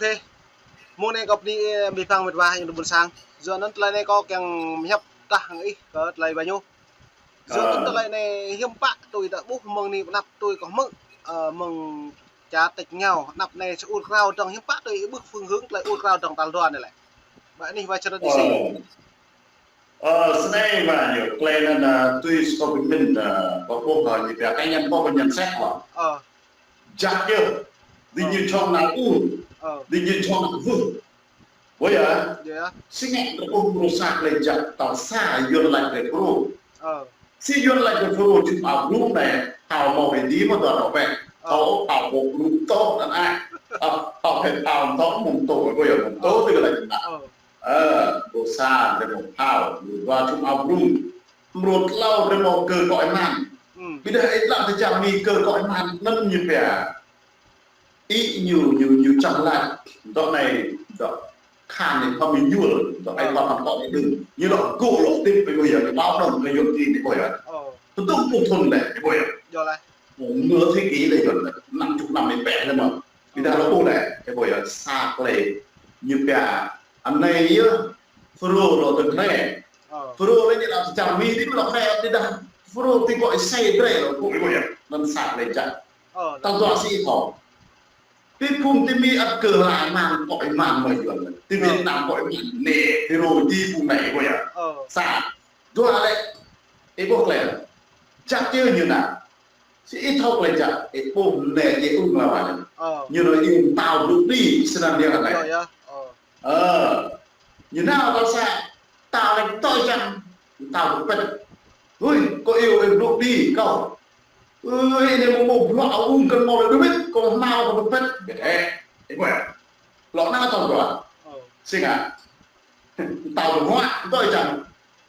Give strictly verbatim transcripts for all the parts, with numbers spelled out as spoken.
Ôkê. Mơ̆ng anai kâo bơni, ơ, abih bang mĕt wa ayŏng adơi ƀôn sang. Yua anŭn tơlơi anai kâo kiăng hiăp tah hăng ih kơ tơlơi ƀai ñu. Yua anŭn tơlơi anai hiư̆m pă tui ta ƀuh mơ̆ng anai pơ anăp tui kâo hmư̆, ơ, mơ̆ng čar tač rơngiao, anăp anai sa ur krao dơ̆ng hiư̆m pă tui ih ƀuh phương hướng tơlơi ur krao dơ̆ng tal dua anai lĕ. Ƀơi anih wa čơrơt đĭ sĭ. Ơ, snei wa ñu, tơlơi anŭn, ơ, tui sô pơmĭn, ơ, kâo ƀuh, ơ, ñu pia kơ ñăn kâo, kâo ñăn sĕk wa. Ơ. Jăk yơh. Dĭ ñu jhŏng nao ur. Ơ. Dĭ ñu jhŏng nao vưh. Ƀuh yơh. Yơh. Sĭ ngă kâo ƀuh mrô sa tơlơi jăk tal sa Yuan laĭ brơi Phrô. Ơ. Sĭ Yuan laĭ brơi Phrô jum a brung anai, thâo mơ̆ wơ̆t dĭ mơ̆ dua nao pĕ. Ơ. Thâo, thâo ƀuh brung tŏ anŭn ai. Thâo, thâo pĕ thâo tŏ mơ̆ng tŏ, ƀuh yơh mơ̆ng tŏ tui laĭ anŭn. Ơ. Ơ, mrô sa drơi mơ̆ng thâo, mrô dua jum a brung. Mrô tlâo drơi mơ̆ng kơ kŏ ih man. Ƀiădah ih lăng tơčang mi kơ kŏ ih man, anŭn ñu pia. Ih ñu, ñu, ñu čang laĭ, dŏ anai, dŏ khan anai khŏm ñu ñuôl, dŏ ai khŏm hăng kŏ anai đơ̆ng. Ñu lŏ gŭ lŏ tĭp, ih ƀuh yơh, ñu ƀâo đơ̆ng kơ Yuan ti anai ƀuh yơh. Pơtŭm pluh thŭn lĕ, ih ƀuh yơh. Yơh lĕ. Nửa thế kỷ lĕ Yuan, năm chục năm ih pĕ lĕ mơ̆. Ƀiădah lŏ ƀuh lĕ, ih ƀuh yơh, sa tơlơi. Ñu pia, anai yơh, Phrô lŏ tơkre. Phrô lĕ ñu lŏ tơčang mi, dĭ mơ̆ lŏ kre, ƀiădah Phrô ti kŏ ih sai drơi lŏ ƀuh, ih ƀuh yơh. Anŭn sa tơlơi jăk. Tal dua sĭ thâo. Ti phung ti mi ăt kơ hlai man kŏ ih man mơ̆ Yuan. Ti Việt Nam kŏ ih man nê, ti rô ti phung anai ƀuh yơh. Sa. Dua lĕ, ih ƀuh tơlơi. Jăk yơh ñu nao. Sĭ ih thâo tơlơi jăk, ih ƀuh nê, ih ung la wa. Ñu nao ih tao duk đĭ, snăn yơh anai. Ơ. Ñu nao tal sa, tao lĕ tơl čang, tao duk pĕt. Hui, kâo iâu ih duk đĭ kâo. Ơ, ih anai mơ̆ mơ̆ bruă ung kăn mơ̆ lĕ dŭ mĭt, kâo hmâo kâo pơpĕt, bĕt ĕ. Ih ƀuh yơh. Lŏ nao tal dua. Sĭ ngă. Tao dŭ huă, tơl čang.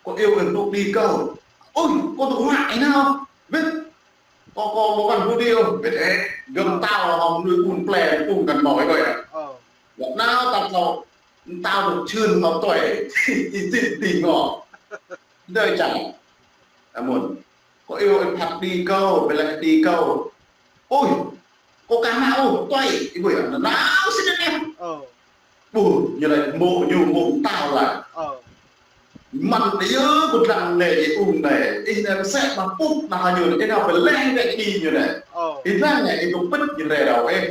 Kâo iâu ih duk đĭ kâo. Ôi, kâo dŭ huă ih nao. Bĕt. Kâo, kâo mơ̆ kăn dŭ đĭ ôh. Bĕt ĕ. Gơ̆m tao hŏng mơnuih ung ple, ung kăn mơ̆ ih ƀuh yơh. Lŏ nao tal dua. Tao dŭ čhưn hŏ tuai. Ih dĭ đĭ ngŏ. Tơl čang. Amun. Kâo iâu ih phat đĭ kâo, bĕ lĕ đĭ kâo. Ôi, kâo ka hmâo ôh, tuai, ih ƀuh yơh, nao sĭt anai. Ƀuh, ñu laĭ mơ̆ ñu mơ̆ tao laĭ. Mơ̆n đĭ yơh, kâo dlăng anai, ih ung anai, ih anai mơsĕ mă pŭk, nao hăng ñu, ih nao bĕ lĕ anai đĭ ñu anai. Ih dlăng anai, ih dŭ pĭt ñu rai rao ih.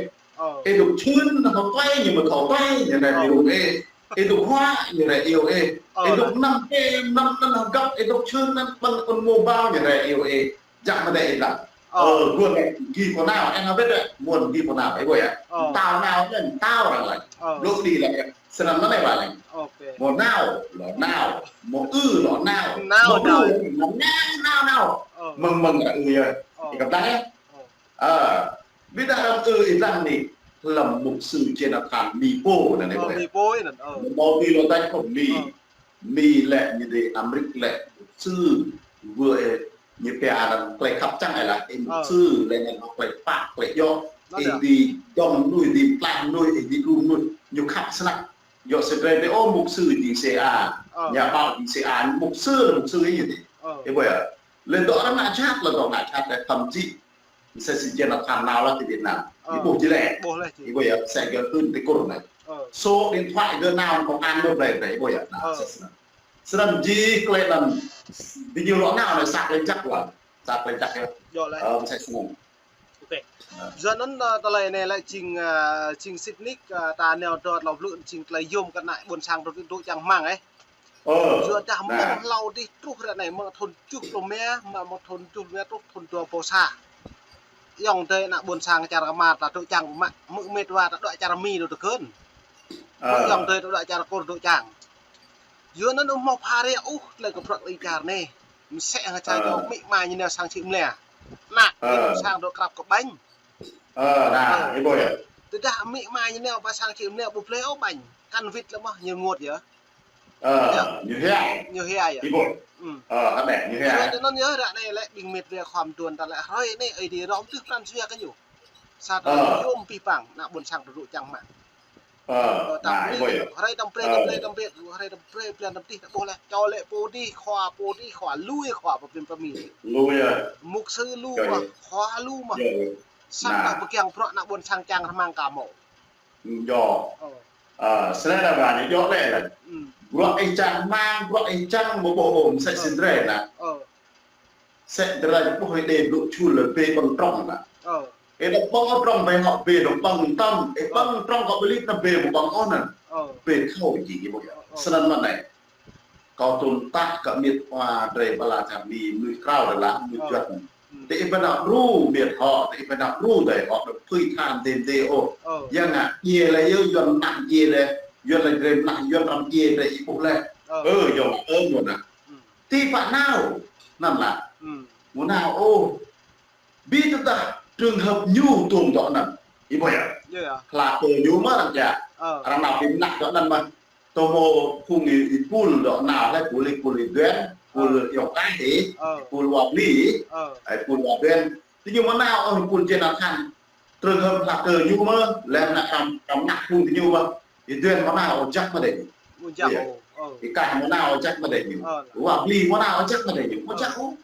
Ih dŭ čhưn, nao tuai, ñu mơ̆ thâo tuai, ñu rai iâu ih. Ih dŭ huă, ñu rai iâu ih. Ih dŭ năm pê, năm anăn hơgăp, ih dŭ čhưn anăn ƀơ̆ng ƀơ̆ng mơbao, ñu rai iâu ih. Jăk mơ̆ đĕ ih dlăng. Ơ, guôn lĕ gih pô nao, ih nao bĕt lĕ, guôn gih pô nao, ih ƀuh yơh. Tao nao, anŭn tao arăng laĭ. Dŏ đĭ lĕ, snăn anai wa lĕ. Mơ̆ nao, lŏ nao, mơ̆ ư, lŏ nao. Mơ̆ ư, lŏ nao, nao, nao. Mơ̆ng, mơ̆ng, ư yơh. Ih kăp dlăng yơh. Ơ, ƀiădah arăng ư ih dlăng anai, hlăm mục sư Jonathan Mi pô anăn ih ƀuh yơh. Mi pô anăn, ơ. Mi pô lŏ tač kơ Mi. Mi lĕ ñu dih Amrik lĕ mục sư, wơ̆t ih ñu pia anăn tơlơi khăp čang ih lah, ih mục sư lĕ anăn tơlơi pă, tơlơi djŏ. Ih dih dŏng mơnuih, ih dih plah mơnuih, ih dih đru mơnuih, ñu khăp snăk. Djŏ sĭt drơi dih ôh mục sư jing C A, nhà báo jing C A, mục sư lĕ mục sư ih dih. Ih ƀuh yơh. Lĕ dŏ arăng ngă jhat, lĕ dŏ ngă jhat lĕ thậm chí msĕ si Jonathan nao laih ti Việt Nam. Ih ƀuh jih lĕ. Ih ƀuh yơh, msĕ gơ̆ hưn ti Kur anai. Số điện thoại gơ̆ nao công an mơ̆ blai blai, ih ƀuh yơh. Nao msĕ snăn. Snăn jih tơlơi anăn, dih ñu lŏ nao anai sa tơlơi jăk wa. Sa tơlơi jăk yơh. Ơ, msĕ snăn. Ôkê. Yua anŭn, ơ, tơlơi anai lĕ jing, ơ, jing sĭt nik, ơ, ta nao dŏ tlâo blư̆ jing tơlơi yôm kơ ană ƀôn sang dŏ, dŏ čang hmang ih. Yua dah mơ̆ng hlâo dih truh ră anai, mơ̆ng thŭn tơjuh pluh rơma, mơ̆ng thŭn tơjuh pluh rơma truh thŭn dua pluh sa. Ayŏng adơi ană ƀôn sang čar Kmar ta dŏ čang mă, mơ̆ mĕt wa ta dŏ čar Mi dŏ tơgơ̆n. Ayŏng adơi ta dŏ čar Kur dŏ čang. Yua anŭn ƀu hmâo phara ôh tơlơi kơ bruă tơlơi čar anai. Msĕ hăng čar ñu amĭ ama ñu nao sang čư̆ mlia. Ană ƀôn sang dŏ krăp kơ ƀañ. Ơ, nă, ih ƀuh yơh. Tơdah amĭ ama ñu nao ƀă sang čư̆ mlia ƀu blai ôh ƀañ. Kăn wĭt lĕ mơ̆, ñu rơngot yơh. Ơ, ñu hia. Ñu hia yơh. Ih ƀuh. Ơ, hă đĕ, ñu hia. Yua anŭn yơh, ră anai lĕ ƀing mĕt wa khŏm tuan ta lĕ hrơi anai, Ơi Adai hrŏm tưh pran jua kơ ñu. Sa tơlơi yôm abih bang, ană ƀôn sang dŏ čang mă. Ơ, nă, ih ƀuh yơh. Hrơi tăm brơi, tăm brơi, tăm brơi, hrơi tăm brơi, blan tăm tih, ta ƀuh lĕ, čô lĕ pô dih, khua pô dih, khua lui, khua pơmĭn pơmĭn. Lui yơh. Mục sư lui mơ̆, khua lui mơ̆. Samơ̆ ta pơkiăng bruă ană ƀôn sang čang rơmang ka mơ̆. Yơh. Ơ. Ơ, srei đa ba ñu yơh lĕ lĕ. Ư. Bruă ih čang mang, bruă ih čang mơ̆ ƀuh ôm, sĕ sĭn drơi nă. Ơ. Sĕ drơi ƀuh ih đe blŭ čul lĕ bê ƀơ̆ng trong nă. Ơ. Ih đa ƀơ̆ng ôh trong bê hŏk bê dŏ ƀơ̆ng tăm. Ih ƀơ̆ng trong kơ ƀơi lip nă bê mơ̆ ƀơ̆ng ôh nă. Ơ. Bê thâo jing ih ƀuh yơh. Ơ, ơ. Snăn mơ̆n anai. Kâo tơm tah kơ miêt wa drơi ƀa la čar Mi, mnuih krao đa lah, mnuih juăt. Ơ. Ư. Tơ ih ƀu nao đru miêt hŏ, tơ ih ƀu nao đru adơi hŏ, đa phưi than tơm tơ ôh. Ơ. Yang ngă, djiê lĕ yơh, Yuăn mơnah djiê lĕ, Yuăn lĕ drơi mơnah, Yuăn răm djiê drơi ih ƀuh lĕ. Ơ. Ơ, yơh, ơ, mơ̆ nă. Ư. Ti pă nao, anăn lah. Ư. Mơ̆ nao ôh. Bi tơdah trường hợp ñu tơm dŏ anăn. Ih ƀuh yơh. Yơh, yơh. Hla kơ ñu mơ̆ arăng čă. Ơ. Arăng nao ƀing mơnah dŏ anăn mơ̆. Tơmơ̆ phung ih, ih pul dŏ nao lĕ pul ih, pul ih Duen, pul Ơ. Yŏng Kaih ih, Ơ. Pul Wa Bli ih, Ơ. Ơ, pul Wa Duen. Tơ ñu mơ̆ nao ôh pul jên akhan. Trường hợp hla kơ ñu mơ̆, lĕ nă kăm, kăm nă phung tơ ñu mơ̆. Ih Duen mơ̆ nao ôh jak mơ̆ đe ñu. Ôh jak ôh. Ih Kaih mơ̆ nao ôh jak mơ̆ đe ñu. Ôh. Wa Bli mơ̆ nao ôh jak mơ̆ đe ñu. Ôh jak ôh.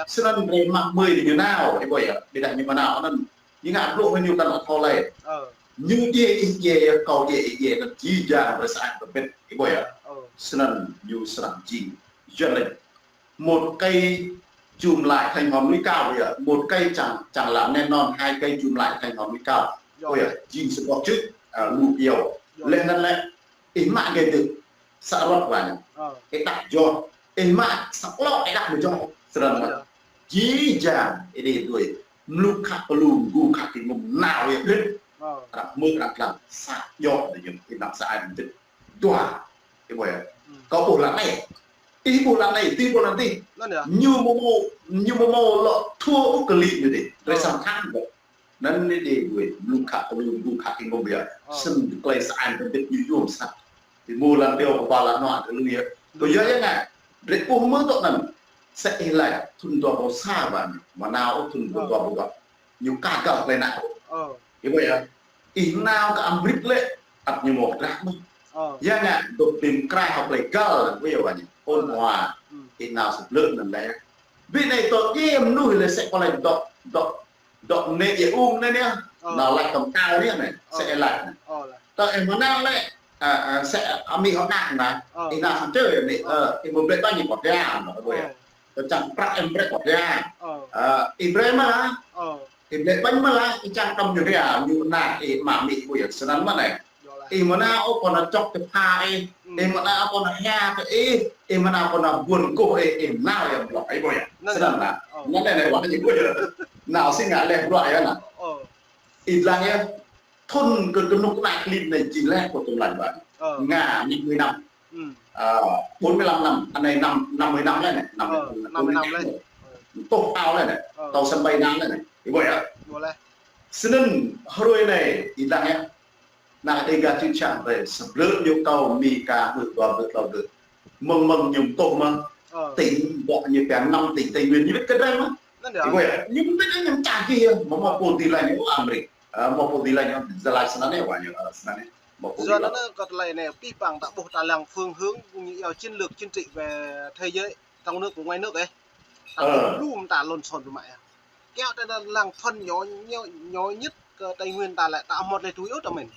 Snăn drơi mă mơi tơ ñu nao, ih ƀuh yơh. Ƀiădah ñu mơ̆ nao anăn. Ñu ngă blŭ hăng ñu kăn thâo lĕ. Ơ. Ñu djiê ih djiê, kâo djiê ih djiê, anăn jih jang drơi sa ai tơbĭt, ih ƀuh yơh. Ơ. Snăn ñu srăng jing. Yuăn laĭ một cây chùm lại thành hòn núi cao, ƀuh yơh. Một cây chẳng, chẳng làm nên non, hai cây chùm lại thành hòn núi cao. Yơh. Ƀuh yơh, jing sa boh čư̆, ơ, lu kyâo. Yơh. Leh anăn lĕ, ih mă gơ̆ dơ̆, sa rŏt wa ñu. Ơ. Ih đăp joh. Ih mă sa klŏ, ih đăp mơ̆ joh. Snăn mơ̆n. Yơh. Jih jang, ih đe tui. Mluk khă kơlum, gu khă kơngum, nao yơh rit. Ơ. Arăng hmư̆ arăng dlăng, sa djŏ dơ̆ ñu, ih nao sa ai mơ̆ dơ̆. Dua. Ih ƀuh yơh. Ư. Kâo ƀuh lăn anai. Ih ƀuh lăn anai, ti ƀuh lăn ti. Lăn yơh. Ñu mơ̆ mâo, ñu mơ̆ mâo lŏ thua ôh kơ lip ñu dih. Drơi Ơ. Sang tháng ƀuh. Anăn anai đe ƀuh, mluk khă kơlum, gu khă kơngum yơh. Ơ. Snăn klei sa ai tơbĭt ñu yôm snăk. Ti mơ̆ lăn điêu kơ ba lăn noa tơ lu yơh. Kơ yơh yơh ngă. Drơi ƀuh mơ̆ tŏ anăn. Sĕ ih laĭ, thŭn dua ƀâo sa ƀă ñu. Mơ̆ nao ôh thŭn dua ƀâo dua. Ñu ka găl klei nă. Ơ. Ih ƀuh yơh. Ih nao kơ Amrik lĕ, ăt ñu mâo kơdrah mơ̆n. Ơ. Yang ngă, dôk ƀĭm kra hŏk klei găl, ƀuh yơh wa ñu. Ôn Ơ. Hòa. Ư. Ih nao sa blư̆ anăn lĕ. Bi anai tŏ djiê mnuih lĕ sĕ kơ laĭ dŏ, dŏ, dŏ mnê djiê ung anai anai. Ơ. Nao laĭ kăm tao anai anai. Ơ. Sĕ laĭ anai. Ơ, laĭ. Tơ ih mơ̆ nao lĕ, ơ, ơ, sĕ amĭ hŏ năk anai. Ơ. Ih nao sang čơ amĭ, ơ, ih mơ̆ blĕ tơña kơ dia, ƀuh yơh. Ơ. Tơ čang prăk ih brĕ kơ dia. Ơ. Ơ, ih brĕ mơ̆ lah. Ơ. Ih blĕ ƀañ mơ̆ lah, ih čang kăm ñu hia, ñu nă ih mă mĭ ƀuh yơh, snăn mơ̆n anai. Yơh lah. Ih mơ̆ nao ôh kơ nă čŏk tơ pha ih, ư, ih mơ̆ nao ôh kơ nă hia kơ ih, ih mơ̆ nao ôh kơ nă ƀuôn kôh ih, ih nao yơh blŏk, ih ƀuh yơh. Anăn snăn yơh. Nă. Ơ. Anăn anai, anai wa ñu ƀuh yơh. Nao si ngă leh bruă yơh nă. Ơ. Ih dlăng yơh, thŭn kơ kơnuk kơna klin anai jing leh kơ tŭm lăn ƀă. Ơ. Ngă năm mươi năm. Ư. Ơ, bốn mươi lăm năm, anai năm, năm mươi năm leh anai, năm mươi lăm, năm mươi lăm leh. Tŏ ao leh anai, ơ, tŏ sân bay anăn leh anai. Ih ƀuh yơh. Ƀuh leh. Snăn hrơi anai, ih dlăng yơh. Nă Dega čư̆ čang ƀai, sa blư̆ ñu kâo Mi ka hmư̆ dua blư̆ tlâo blư̆. Mơ̆ng mơ̆ng ñu tŏ mơ̆n. Ơ. Tỉnh, ƀuh ñu pia năm tỉnh Tây Nguyên, ñu wĭt kơ drei mơ̆n. Anăn yơh. Ih ƀuh yơh. Ñu wĭt anăn čang kih yơh, mơ̆ mâo pô ti leh ñu Amrik. Ơ, mâo pô ti leh ñu, jơlan snăn yơh, wa ñu, ơ, snăn yơh. Mâo pô ti leh. Yua anăn kơ tơlơi anai, pih păng ta ƀuh ta lăng phương hướng cũng như yêu chiến lược chính trị về thế giới, trong nước và ngoài nước ih. Ta ƀuh lu mơta lŏn sôn tơ mă yơh. Kiăng ta lăng phần nhỏ, nhỏ, nhỏ nhất kơ Tây Nguyên ta lĕ ta hmâo tơlơi tui ôh ta mĭn.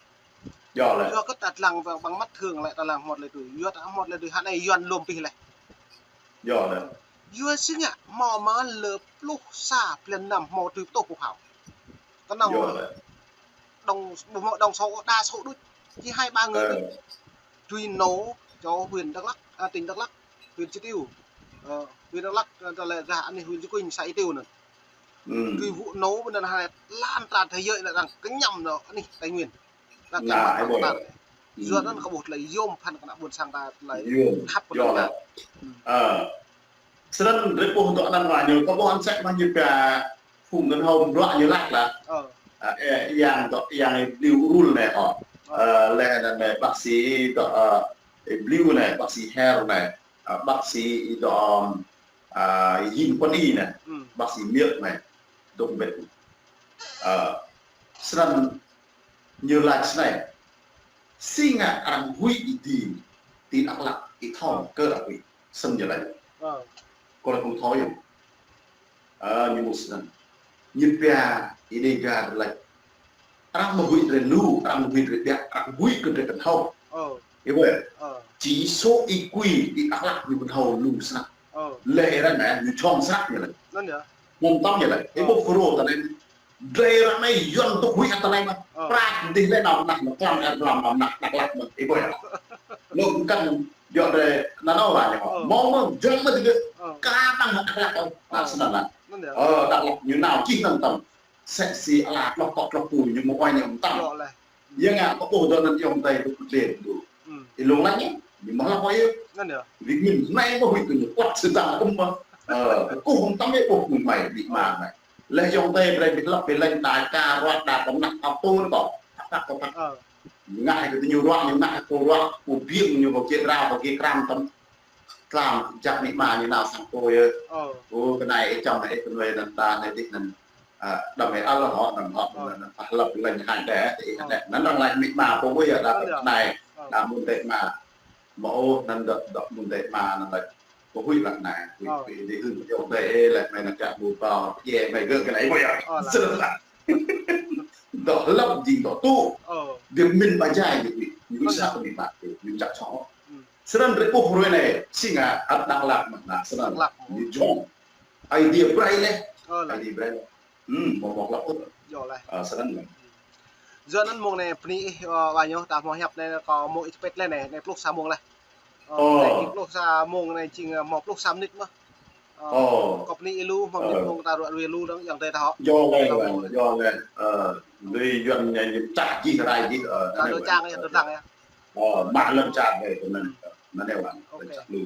Yơh lĕ. Yua kơ ta lăng bằng, bằng mắt thường lĕ ta lăng hmâo tơlơi tui. Yua ta hmâo tơlơi tui hă anai Yuăn lŏm pih leh. Yơh lĕ. Yua si ngă hmâo mă lơ pluh sa blan năm hmâo tui pơtô pơphao. Kơnơ̆ng. Yơh lĕ. Đồng, ƀu hmâo đồng số, đa số đuč. Chỉ hai ba người thôi. Ơ. Tui nô, cho huyện Dak Lak, à, tỉnh Dak Lak, huyện Djit Tiêu. Ơ, huyện Dak Lak, ơ, tơlơi gah anai huyện Cư Kuin, xã Ea Tiêu anăn. Ư. Tui vụ nô ƀơi anăn hai lan tràn thế giới anăn đang kơñăm anăn anai Tây Nguyên. Đang kơñăm anăn. Yua anăn kơ ƀuh tơlơi yôm phăn kơ ană ƀuôn sang ta tơlơi khăp kơ anăn. Yơh lĕ. Ư. Ơ. Snăn drei ƀuh dŏ anăn wa ñu, kơ ƀuh anăn sĕ mă ñu pia phung ngăn hom bruă ñu lač lah. Ơ. Ơ, ơ, yang dŏ, yang Ê Bliu Rul anai ôh. Ơ. Ơ, leh anăn anai bác sĩ dŏ, ơ, Ê Bliu anai, bác sĩ Her anai, ơ, bác sĩ dŏ, ơ, Yin Kuan Y anai, ư, bác sĩ Miêk anai, dŏ ƀĕ. Ơ, snăn ñu lač snei. Si ngă arăng huĭ ih dĭ, ti Dak Lak, ih thâo kơ arăng huĭ. Snăn ñu lač. Ơ. Kâo lĕ kâo thâo yơh. Ơ, ñu mŭt snăn. Ñu pia ih Dega lač. Arăng mơ̆ huĭ drơi lu, arăng mơ̆ huĭ drơi ƀiă, arăng huĭ kơ drơi kơnhâo. Ơ. Ih ƀuh. Ơ. Chỉ số I Q, I Q Đắk Lắk ñu kơnhâo lu snăk. Ơ. Lĕ arăng anai, ñu jhŏng snăk ñu lĕ. Anŭn yơh. Mơ̆ng tŏm ñu lĕ. Ih ƀuh Fulro tơ anai. Drơi arăng anai Yuăn tŭk huĭ ăt tơ anai mơ̆n. Ơ. Prăk dih lĕ nao mơnah, nao klăm ơ mlam mơnah Đắk Lắk mơ̆n. Ih ƀuh yơh. Lu kăn yua drơi nanao wa ñu. Ơ. Mơ̆ng mơ̆ng jhŏng mơ̆n tơ. Ơ. Kar năng Đắk Lắk. Ơ. Anŭn snăk anŭn. Anŭn yơh. Ơ, Đắk Lắk ñu nao čih anŭn tŏm. Sĕ si ala tloh kŏ tloh ku ñu mơ̆ oi ñu mơtam. Yơh lĕ. Yơh ngă kơ ƀuh dŏ anŭn yơh mơtai tŭ kơtlen tŭ. Hmm. Ih lông lăng ñu, ñu mơ̆ hla kơ yơh. Anŭn yơh. Vì mình nay mơ̆ huĭ kơ ñu kuat sơdang ưm mơ̆. Ơ, kơ kơ hông tăm yơh ƀuh mơ̆ng mai, ƀĭ ma mai. Lĕ yơh mơtai brơi ƀĭ hlăp ƀĭ lĕ đa ka ruă đa pơmnăk kơ tŭ kơ. Thak thak kơ thak. Ơ. Ngă kơ ñu ruă, ñu ngă kơ ruă, kơ biêng ñu kơ kiê krao, kơ kiê kram tăm. Tlam jak nik ma ñu nao sang kơ yơh. Ơ. Ơ, kơ anai ih čăm anai ih kơ nuai anŭn ta anai dih anŭn. Ơ, đăm ih ăl hŏ, đăm hŏ, anŭn ta hlăp lĕ hăng đe, ih đe. Anŭn arăng lăi nik ma pô ƀuh yơh, đa kơ anai, đa mơ̆n dĕ ma. Mơ̆ ôh, anŭn dŏ, dŏ mơ̆n dĕ ma, anŭn lăi. Pô huĭ lăk anai, huĭ, huĭ dih hưn kơ yơh dĕ, ê, lăi mai anŭn jak ƀu pao, yơh mai gơ̆ kơ anai ƀuh yơh. Sơrơ̆ lăk. Dŏ hlăp jing dŏ tŭ. Ơ. Dih mĭn ƀa jai dih, ñu sa kơ nik ma, ñu jak čŏ. Hmm. Snăn drơi ƀuh hrơi anai, si ngă ăt Đắk Lắk mơ̆n, snăn. Đắk Lắk. Ñu jhŏng. Aê Diê brơi lĕ. Ơ, lĕ. Aê Diê brơi. Hmm, mơ̆ mơ̆ klăk ôh. Yơh lĕ. Ơ, snăn lĕ. Yua anŭn mơ̆ng anai bơni ih, ơ, wa ñu, ta hmâo hiăp anai kơ mơ̆ng ih tơpĕt lĕ anai, anai pluh sa mơ̆ng lĕ. Ơ, anai ih pluh sa mơ̆ng anai jing, ơ, hmâo pluh sa mơnit mơ̆n. Ơ, kơ bơni ih lu, hmâo mơnit mơ̆ng ta ruă ruai lu dơ̆ng, yang tơi ta hŏ. Yơh lĕ, yơh lĕ. Ơ, lui Yuăn ñu čah jih rai jih, ơ, ta anai dŏ čang yơh, dŏ lăng yơh. Ơ, mă lŏn čar anai, tơ anŭn. Anŭn yơh wa, lŏn čar lu.